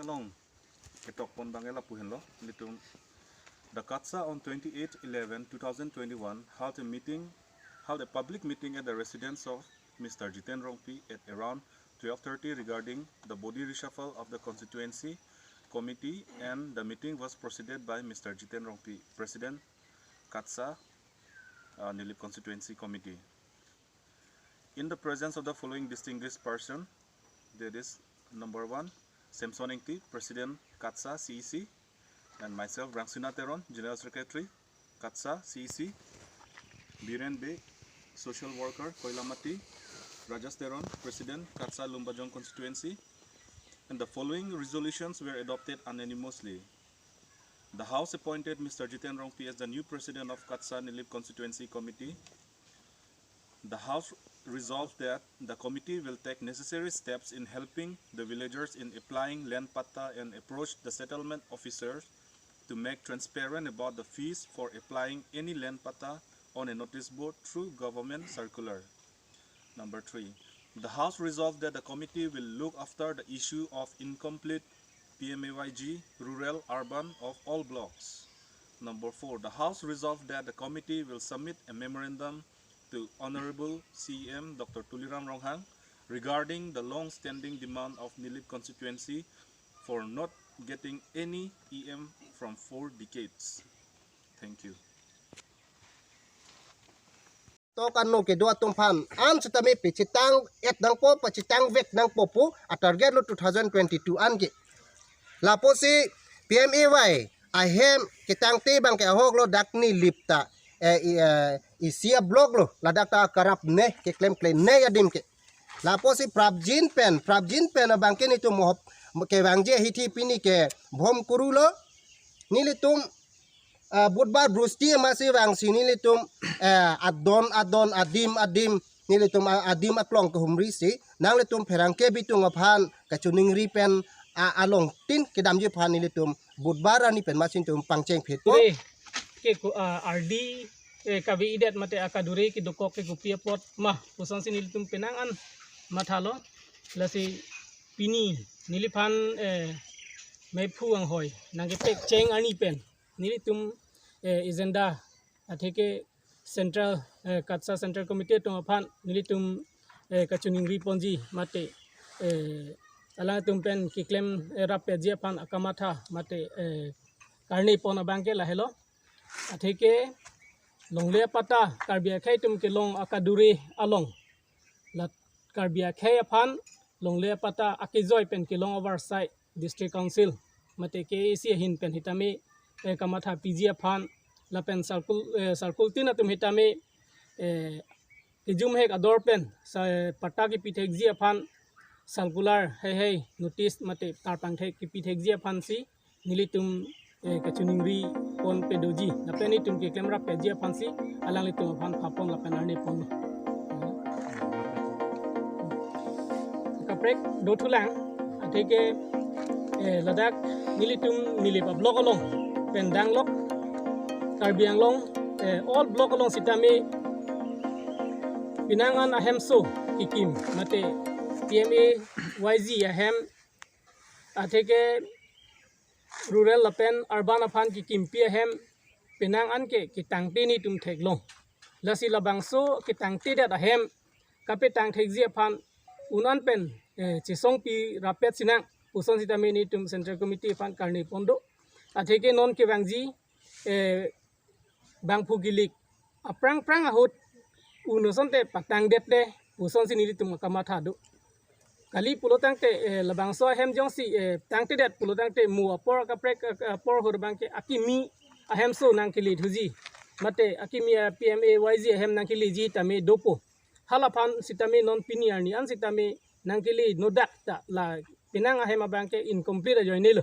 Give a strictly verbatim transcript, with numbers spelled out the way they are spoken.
Along ketok pon abang lapu henlo, nelitum. The KATSA on twenty-eight eleven two thousand twenty-one held a meeting, held a public meeting at the residence of Mister Jiten Rongpi at around twelve thirty regarding the body reshuffle of the constituency committee, and the meeting was presided by Mister Jiten Rongpi, President, KATSA, uh, Nilip Constituency Committee. In the presence of the following distinguished person, that is, number one, Samson Ingti, President, KATSA C E C, and myself, Rangsina Teron, General Secretary, KATSA C E C, Biren Bey, social worker, Koilamati, Rajesh Teron, President, KATSA Lumbajong Constituency, and the following resolutions were adopted unanimously. The House appointed Mister Jiten Rongpi as the new President of KATSA Nilip Constituency Committee. The House resolved that the committee will take necessary steps in helping the villagers in applying land patta and approach the settlement officers to make transparent about the fees for applying any land patta on a notice board through government circular. Number three, the House resolved that the committee will look after the issue of incomplete P M A Y G, rural, urban, of all blocks. Number four, the House resolved that the committee will submit a memorandum to Honorable C E M Doctor Tuliram Ronghang regarding the long-standing demand of Nilip constituency for not getting any E M from four decades. Thank you. To kan no kedo atum aphan an sitame pachethang et nangpo, pachethang vek nangpo pu a target lo two thousand twenty-two an ke. Lapusi P M A Y ahem ketangte abang ke ahok lo dak Nilip ta, eh, i, eh, isi a block lo, ladak ta karap ne keklem klemne adim ke. Lapusi prapjin pen, prapjin pen abang ke nelitum mohop kevangji ahithi pini ke bom kuru lo. Nelitum, ah, Budbar Brusti amatsi vangsi nelitum, eh, adon adon adim adim nelitum, ah, adim aklong kehumri si nanglitum pherangke bitung aphan kachiningri pen, ah, along tin kedamji aphan nelitum Budbar arni pen amatsi nelitum pangcheng phet po. Re, ke ko, ah, ardi, eh, kave-idet mate akadure kedokok ke kopi apot ma pusonsi nelitum penang an mathalo. Lasi pini neliphan, eh, mephu anghoi nangkepekcheng arni pen nelitum, eh, agenda atheke central, eh, KATSA Central Committee atum aphan nelitum, eh, kachiningri ponji mate, eh, alangtum pen keklem, eh, rappetji aphan akamatha mate, eh, karne pon abang ke lahelo. Atheke longle apatta Karbi akhei atum kelong akadure along, la Karbi akhei aphan longle apatta akejoi pen kelong avarsai District Council mate K A A C ahin pen sitame, eh, kamatha piji aphan lapen circle, eh, circle tin atum sitame, eh, kejum hek ador pen sa patta kepi thekji aphan circular heihei notice mate tarpang thek kepi thekji aphansi nelitum, eh, kachiningri pon pedoji. Lapen nelitum keklem rappetji aphansi alanglitum aphan phapon lapen arne pon. Kaprek dothulang, atheke, eh, ladak nelitum Nilip a block along pen danglok Karbi Anglong, eh, all block along sitame penang an ahemso kekim mate P M A Y G ahem atheke rural lapen urban aphan kekimpi ahem penang an ke ketangte nelitum theklong. Lasi labangso ketangtedet ahem kapetang thekji aphan un an pen, eh, chesongpi rappet sinang puson sitame nelitum Central Committee aphan karne pon do. Atheke non kevangji, eh, bangphu kilik aphrang phrang ahut un asonte patangdet de pusonsi nelitum kamatha do. Kali pulo tangte, eh, labangso ahem jongsi, eh, tangtedet pulo tangte mo apor kaprek, eh, apor ahut abang ke akimi ahemso nangkele thuji mate akimi a P M A Y G ahem nangkeleji tame dopo. Halaphan sitame non pini arni an sitame nangkele nodak ta la penang ahem abang ke incomplete ajoine lo.